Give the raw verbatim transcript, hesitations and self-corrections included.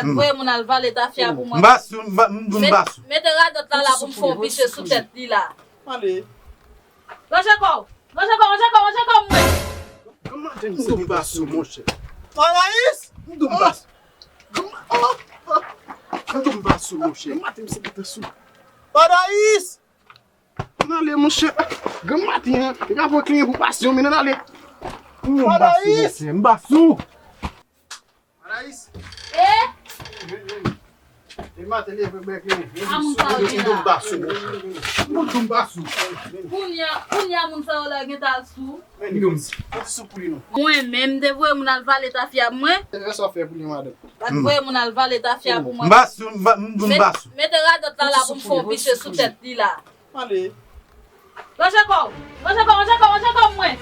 Voye moun al vale tafya pou mwen. M pa sou, m pa, m di m pa sou. Mete radòt la la pou m fè yon pise sou tèt li la. Ale. Ranje kò w. Ranje kò w, ranje kò w, ranje kò w mwen. Granmaten m se m pa sou, monchè. Anayis! M di m pa sou. Granma-, oh, oh. M di m pa sou, monchè. Granmaten m se m pa sou. Anayis! Ann ale, monchè. Granmaten an, te ka pran kliyan pou pasyon, men ann ale. M di m pa sou, monchè. M pa sou. Anayis. E? E maten leve bèk li. A moun sa yo gen la. Moun tou m pa sou. Kounye a, kounye a moun sa yo la gen ta sou. Men li sou pou li non. Mwen menm, m te voye moun al vale tafya pou mwen. Fè sa w fè pou li, madanm. Pa t voye moun al vale tafya pou mwen. M pa sou, m pa, m di m pa sou. Mete radòt la la pou m fè yon pise sou tèt li la. Ale. Ranje kò w. Ranje kò w, ranje kò w, ranje kò w mwen.